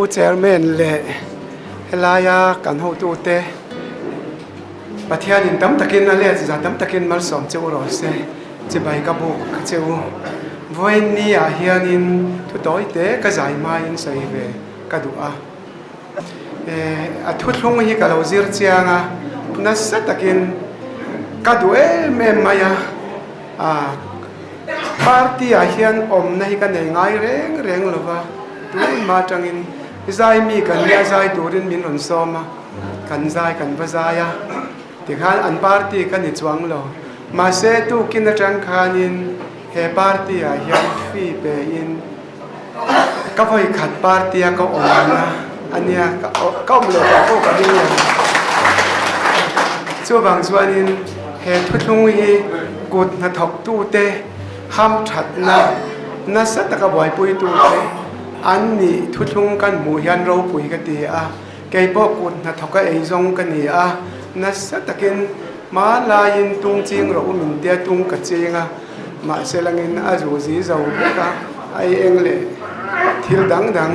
Pu Chairman leh helaia kan hotute Pathianin tam takin a let za tam takin malsawm che u rawh se, chibai ka buk ka che u. Vawiin ni ah hianin thu tawi te ka zai hmain sawi ve ka duh a. A thuthlung hi ka lo zir chiang a, nasa takin ka duh em em mai a. Party ah hian awmna hi ka nei ngai reng reng lo va, tunhma atangin zai mi kan nia zai turin min rawn sawm a, kan zai kan va zai a, tikhan an party ka ni chuang lo. Mahse tukin atang khanin he party ah hian fee pe in ka vawi khat party a ka awmna a nia, ka awm leh tawh pawh ka ring lo. Chuvang chuanin he thuthlung hi kut hnathawktute hamthatna nasa taka buaipuitute an nih thuthlung kan hmuh hian ropui ka ti a, kei pawh kut hnathawka eizawng ka ni a, nasa takin hmanlaiin tung ching rawh u min tia tung ka ching a. Mahse langin a zu zi zo vek a, ai eng leh thil dang dang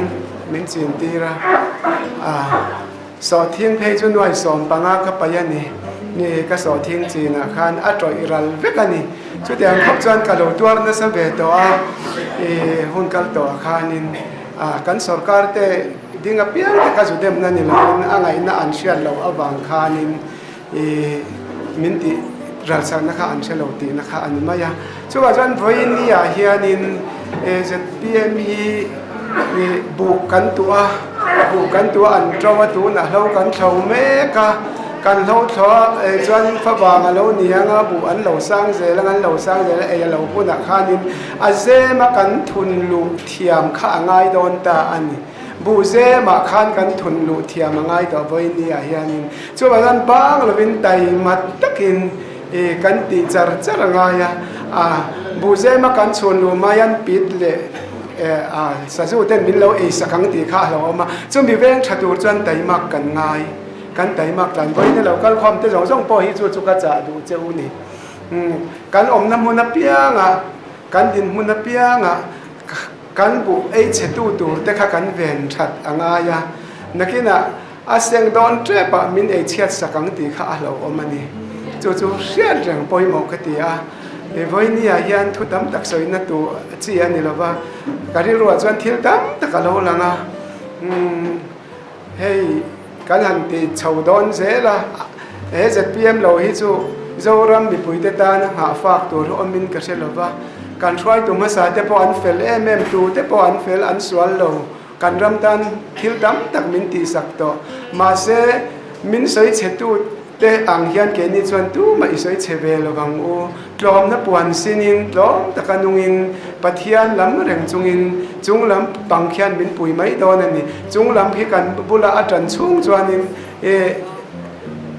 min chin tir a. A sawhthing phei chu nuai 15 ka paih a ni. Ni ka sawhthing chinah khan a tawih ral vek a ni. Chutiang khawp chuan ka lo tuar nasa ve tawh a, i hun kal tawh ah khanin kan sorkar te ding apiang te ka zu demna ni lovin a ngaihna an hriat loh avang khanin I min tih ralsakna kha an hre lo tihna kha a ni mai a. Chuvah chuan vawiin ni ah hianin zpm hi buh kan tuah a, buh kan tuah an to a, tunah hlo kan thlo mek a, kan hlo thlo a chuanin favang a lo ni ang a, buh an lo sang zel ang, an lo sang zel a, ei a lo hunah khanin a zema kan thun luh thiam kha a ngai dawn ta a ni. Buh zemah khan kan thun luh thiam a ngai tawh vawiin ni ah hianin chuvang chuan bang lovin taima takin ih kan tih char char a ngai a, a buh zema kan chhun luh mai an pit leh eh a sazu ten min lo ei sak ang tih kha a hlauhawm a, chumi veng tha tur chuan taimak kan ngai, kan taimak tlan vawiin a lo kal khawm te zawng zawng pawh hi chu chu ka chah duh che u ni. Umm kan awmna hmun apiangah kan dinhmun apiangah Kan buh ei chhetu tur te kha kan ven that a ngai a, nakinah a seng dawn tep ah min ei chhiat sak ang tih kha a hlauhawm a ni. Chu chu hriat reng pawimawh ka ti a, vawinia hian thu tam tak sawina tu chi a ni lova, ka rilruah chuan thil tam tak a lo lang a, umm hei kan han ti chho dawn zel a, he zpm lo hi chu Zoram mipuite tan nghahfak tur hi awmin ka hre lova, kan hruaitu hmasa te pawh an fel em em, tu te pawh an fel an sual lo, kan ram tan thil tam tak min tihsak tawh, mahse min sawi chhe tu te ang hian keini chuan tumah i sawi chhe ve lo vang u, tlawmna puan sinin tlawm taka nungin Pathian lam reng chungin chung lam pang khian min pui mai dawn a ni, chung lam khi kan bula a tan chhung chuanin e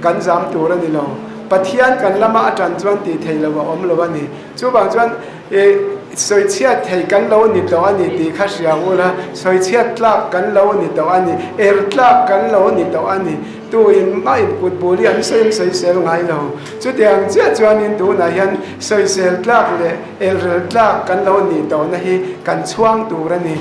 kan zam tur a ni lo, Pathian kan lama a tan chuan tih theih loh a awm lo a ni, chuvang chuan e sawichhiat thei kan lo ni tawh a ni tih kha hria ula, sawichhiat tlak kan lo ni tawh a ni, er tlak kan lo ni tawh a ni. Tuin mah in kut bul hi an sawi sawisel ngai lo. Chutiang chiah chuanin tunah hian sawisel tlak leh elrel tlak kan lo nih tawhna hi kan chhuang tur a ni.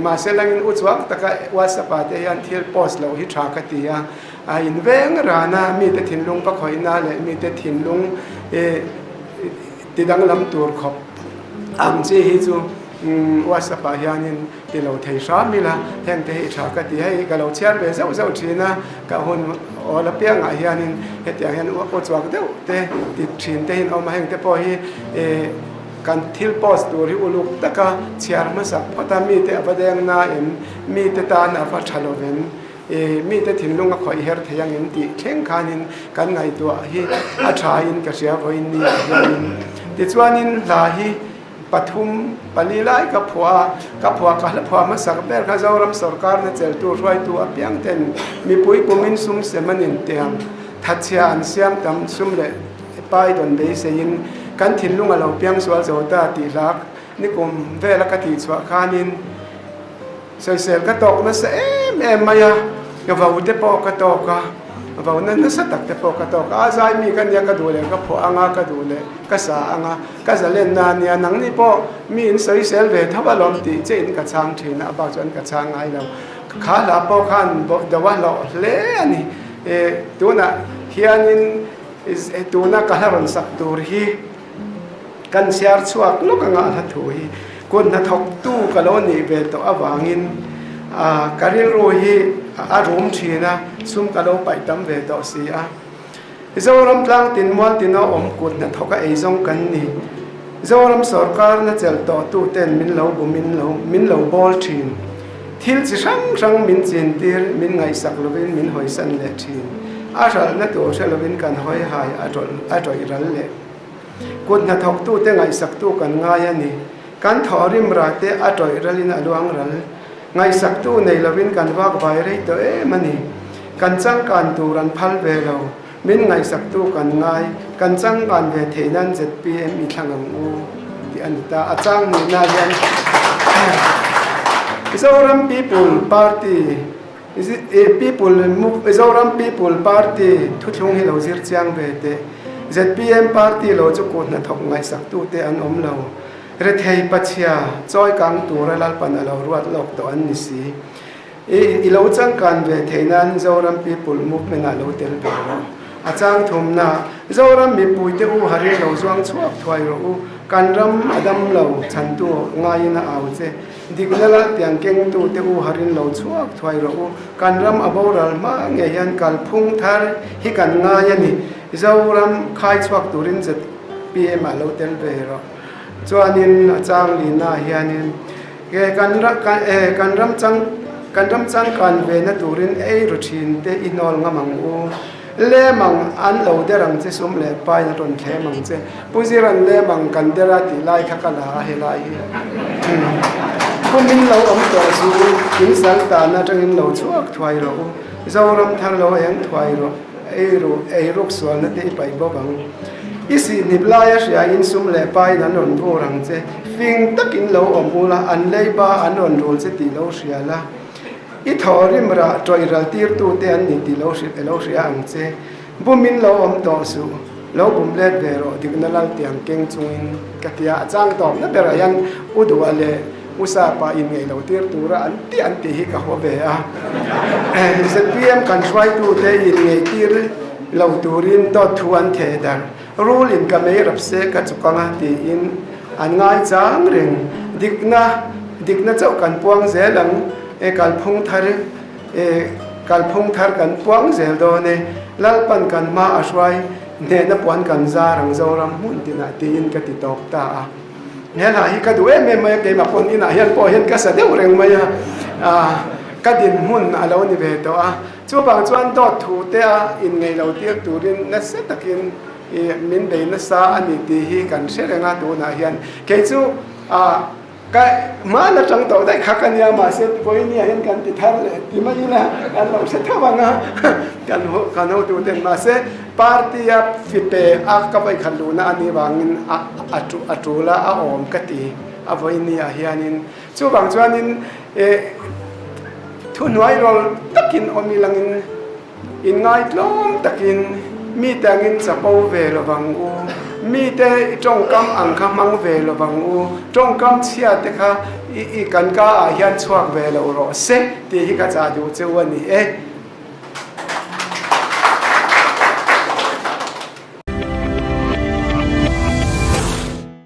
Mahse langin u chuang taka WhatsApp ah te hian thil post loh hi tha ka ti a. A inveng ran a, mite thinlung va khawihna leh mite thinlung tidanglam tur khawp ang chi hi chu WhatsApp ah hianin Ti lo thei hram ila, heng te hi tha ka ti hei, ka lo chhiar ve zauh zauh thin a, ka hun awl apiangah hianin hetiang hian u chuak deuh te ti thin te hian a awm a, heng te pawh hi ih kan thil post tur hi uluk taka chhiar hmasak phawt a, mite a va deng na em, mite tan a va tha lo vem, ih mite thinlung a khawih her thei ang em tih thleng khanin kan ngaihtuah hi a tha in ka hria vawiin ni ah hianin. Tichuanin hla hi. Pathum, pali lai ka phuah a, ka phuah ka hla phuah hmasak ber kha Zoram sawrkarna cheltu hruaitu apiang ten mipui kumin sum sem an intiang, thatchhia an siam tam sum leh pai dawn beiseiin kan thinlung a lo piang sual zo ta tih hlak nikum vela ka tihchhuah khanin Sawisel ka tawk nasa em em mai a, ka vo te pawh ka tawk a, vo na nasa tak te pawh ka tawk a, a zai mi ka nia ka duh leh ka phuah ang a, ka duh leh ka sa ang a, ka zalen na nia nangni pawh mi in sawisel ve tho alawm tih che in ka chhang thin a, a bak chuan ka chhang ngai lo. Kha hla pawh khan do a hlawh hle a ni. Tunah hianin tuna ka hla rawn sak tur hi kan chhiar chhuak lawk anga a hla thu hi kut hnathawktu ka lo nih ve tawh avangin ka rilru hi a rum thin a, sum ka lo paih tam ve tawh si a. Zoram tlang tin mual tina awm kut hnathawk a eizawng kan ni. Zoram sorkar na chelh tawh tu ten min lo bu min lo min lo bawl thin. Thil chi hrang hrang min chin tir min ngaihsak lovin min hawisan leh thin. A hralhna tur hre lovin kan hawi hai a tawlh a tawih ral leh. Kut hnathawk tu te ngaihsak tu kan ngai a ni. Kan thawhrim ra te a tawih ralin a luang ral. Ngaihsaktu nei lovin kan vak vai rei tawh em a ni. Kan changkan tur an phal ve lo. Min ngaihsaktu kan ngai. Kan changkan ve theih nan zpm i thlang ang u tih a ni ta. A chang nihna hian Zoram People Party People Zoram People Party thuthlung hi lo zir chiang ve teh. Zpm Party lo chu kut hnathawk ngaihsaktute an awm lo. Rethei pachhia chawi kang tura Lalpan a lo ruat lawk tawh an ni si. I i lo changkan ve theih nan Zoram People Movement ah lo tel ve rawh. A chang thumna, Zoram mipuite u harin lo zuang chhuak thuai rawh u, kan ram a dam lo chhantu ngaiin a au che. Dikna la tiang kengtu te u harin lo chhuak thuai rawh u, kan ram a boral hma ngei hian kalphung thar hi kan ngai a ni. Zoram khai chhuak turin zpm ah lo tel ve rawh. Chuanin a chang lina hianin he kan kan ram chang kan ram changkan vena turin ei ru thin te i hnawl ngam ang u. Lem ang an lo der ang che sum leh pain a rawn thlem ang che. Pu Ziran lem ang kan der a tih lai kha ka la a helai hi. Khumin lo awm tawh chu in sal tan atangin lo chhuak thuai rawh u. Zoram thar lo eng thuai rawh. Ei ru, ei ruk sualna te i paih bawk ang. I sihhnip laia hriain sum leh pain an rawn vur ang che. Fing takin lo awm ula, an leiba an rawn rul che tih lo hria la. I thaw rim rah tawih ral tirtu te an ni tih lo hrilh lo hria ang che. Bumin lo awm tawh suh, lo bum let ve rawh dikna lal tiang keng chungin ka tia a chang tawpna berah hian u duah leh U Sapa in ngei lo tir tura an tih an tih hi ka haw ve a. Zpm kan hruaitute in ngei tir lo turin dawt thu an theh dar. Rul in ka mei rap se ka chuk anga tiin an ngai chang reng. Dikna dikna chauh kan puang zel ang e kalphung thar e kalphung thar kan puang zel dawn e. Lalpan kan hma a hruai hnehna puan kan zar ang Zoram hmun tinah tiin ka ti tawp ta a. He hla hi ka duh em em mai a, keimah pawh inah hian pawh hian ka sa deuh reng mai a, ka dinhmun a lo ni ve tawh a. Chuvang chuan dawt thu te a inngeih lo tir turin nasa takin min bei nasa a ni tih hi kan hre reng a tunah hian. Kei chu ka hman atang tawh daih kha ka nia mahse vawinia hian kan ti thar leh ti mai ila kan lo hre tho ang a, kan hotuten mahse Party a fipe a ka vawikhat luhna a nih vangin a a tul a a awm ka ti a vawinia hianin chuvang chuanin eh thuhnuai rawl takin awm ilangin inngai tlawm takin mite angin chapo ve lovang u mite i tawngkam ang kha hmang ve lovang u tawngkam chhia te kha i i kan ka ah hian chhuak ve lo rawh se tih hi ka chah duh cheu a ni e.